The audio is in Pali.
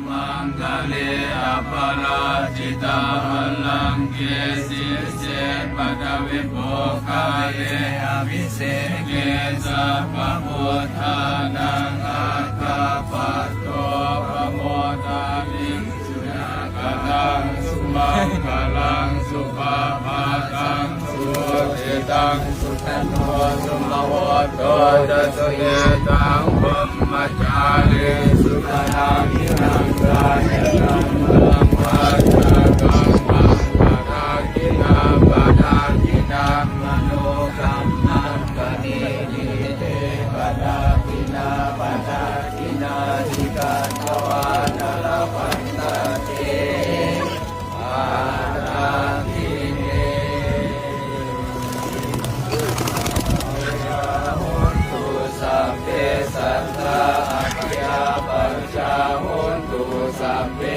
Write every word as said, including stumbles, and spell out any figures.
Maṅgale aparājitapallaṅke sīse paṭhavipokkhare abhiseke sabbabuddhānaṃ aggappatto pamodati. Sunakkhattaṃ sumaṅgalaṃ supabhātaṃ suhuṭṭhitaṃ sukhaṇo sumuhutto ca suyiṭṭhaṃ brahmacārisu padakkhiṇaṃ kāyakammaṃ vācākammaṃ padakkhiṇaṃ padakkhiṇaṃ manokammaṃ paṇidhī te padakkhiṇā padakkhiṇāni katvāna labhantatthe padakkhiṇe. Hontu sabbe sattā abyāpajjhā hontu sabbe